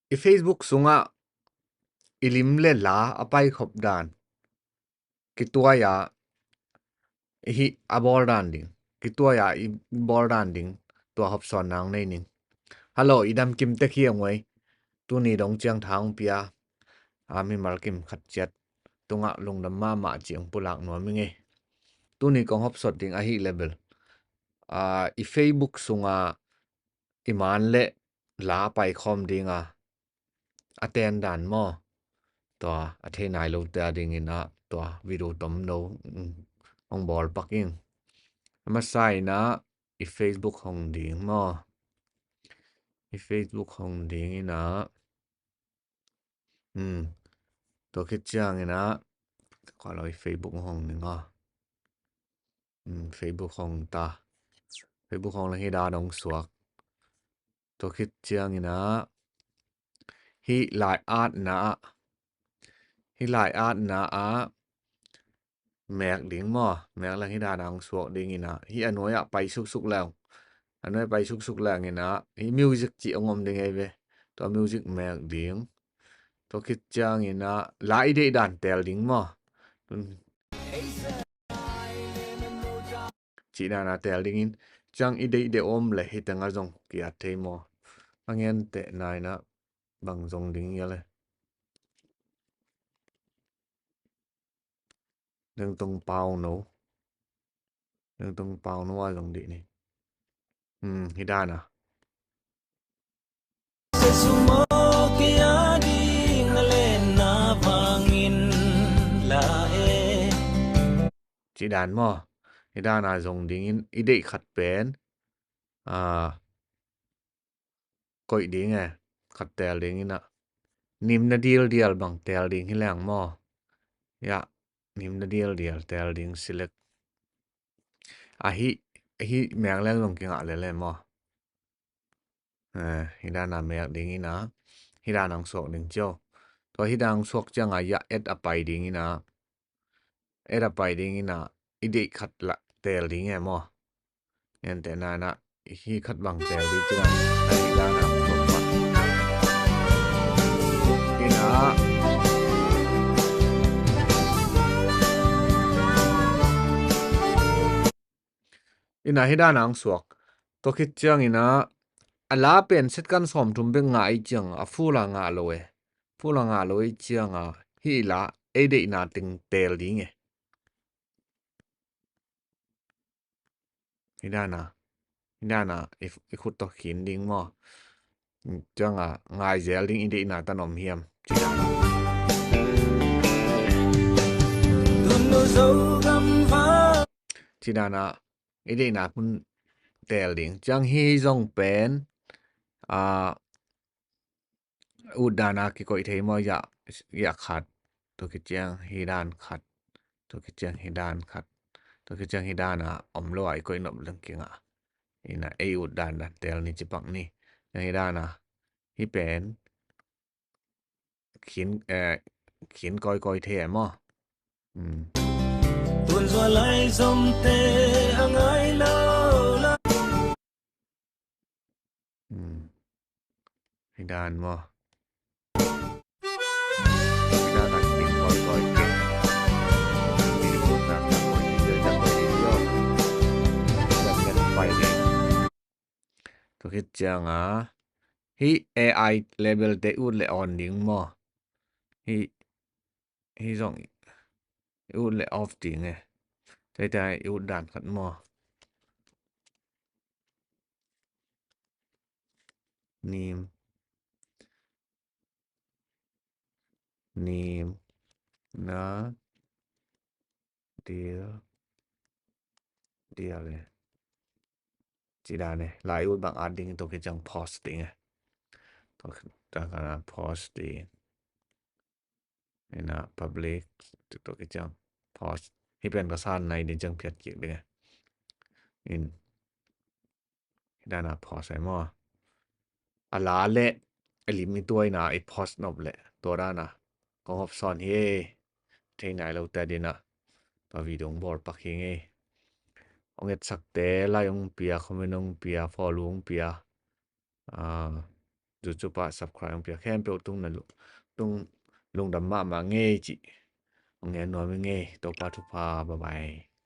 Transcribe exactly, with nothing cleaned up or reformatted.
i Facebook sungah i lim le la a paikhop dan, kituai a i hih a bawl dan ding, kituai a i bawl dan ding, tua hopsawn nang nei ning. Hallo, i dam kim tek hi a ngei. Tuni dong ciang tha hong pia a mimal kim khat ciat tungah lungdam mahmah cih hong pulak nuam i ngei. Tuni kong hopsawn ding ahih leh bel, a, i Facebook sunga i man le la paikhawm dinga a ten dan maw? Tua a thei nai lote a dingin ah tua video tomno, mm, hong bawl pak ing. A masa in ah i Facebook hong ding maw? I Facebook hong ding in ah, mm, tua khit ciangin ah, kua lo i Facebook hong ding aw. Mm, Facebook hong ta. Facebook hong leng hih dan hong suak. Tua khit ciangin ah hih lai-atna ah, hih lai-atna ah mek ding maw? Mek leng hih dan hong suak dingin ah, hih a nuai ah pai suksuk leng, a nuai ah pai suksuk lengin ah hih music cih hong om ding ei ve. Tua music mek ding. Tua khit ciangin ah la i deih dan tel ding maw? Cih dan a tel dingin, ciang i deih deuh om le hih teng ah zong ki-at thei maw? A ngen teh nai in ah bang zong ding hia le. Dengtung pauno. Dengtung pauno a zong dih ni. Hmm, hih dan a. Cih dan maw? Hih dan a zong dingin i deih khat pen, a, koih ding e, khat tel dingin ah. Nimna dildial bang tel ding hi leng maw? Ya, nimna dildial tel ding, select. Ahi, ahi mek leng zong kingah lele maw? Eh, hih dan a mek dingin ah, hih dan hong suak ding cio. Tua hih dan hong suak ciang ah, ya, add a pai dingin ah. Add a pai dingin ah, i deih khat la tel ding e maw? Ngen teh nai in ah, hih khat bang tel ding cih dan, hih dan a, in ah, in ah hih dan hong suak. Tua khit ciangin ah, a la pen second sawmthum bek ngah i ciang, a full a ngah lo e. Full a ngah lo i ciang ah, hih la ei deihna teng tel ding e. Hih dan a, hih dan a, i, i khut tawh khin ding maw? Ciang a, ngai zel ding, i deihna tan om hiam? Cih dan a, i deihna hun tel ding. Ciang hi zong pen, a, ut dan a kikoih thei maw, ya, ya khat. Tua khit ciang hi dan khat. Tua khit ciang hi dan khat. Tua khit ciang hi dan a om lo a i koih nop leng kingah. In ah ei ut dan dan tel ni ci pak ni. Ciang hi dan a. Hi pen khin, eh, khin kawikawi thei e maw? Hmm. Tun zua lai zomte a ngai lo la. Hmm. Hi dan maw? Hi dan a khin kawikawi kei. Hi dan a kawikawi kei. Hi dan a kawikawi kei. Tua khit ciang a, hih A I label te ut le on ding maw? Hih, hih zong i ut le off ding e. Tua hih te i ut dan khat maw? Nim. Nim. Na. Dil. Dil e. Ci dan e. Lai ut bang at ding, tua khit ciang post ding e. Tua khit ciang post ding. In ah public. Tua khit ciang post. Hih pen ka san nai ding ciang phiat kik ding e. In. Hi dan a post e maw? A la le a lim i tuaina i post nop le tua dan a kong hop sawn hi e. Thei nai lo te din a tua video hong bawl pak hi ing e. Hong etsak te like hong pia, comment hong pia, follow hong pia. Ah, YouTube ah subscribe hong pia khempeuh tung na lu-, tung lungdam mahmah ngei cih hong ngen nuam ing ei. Topa thupha, bye bye.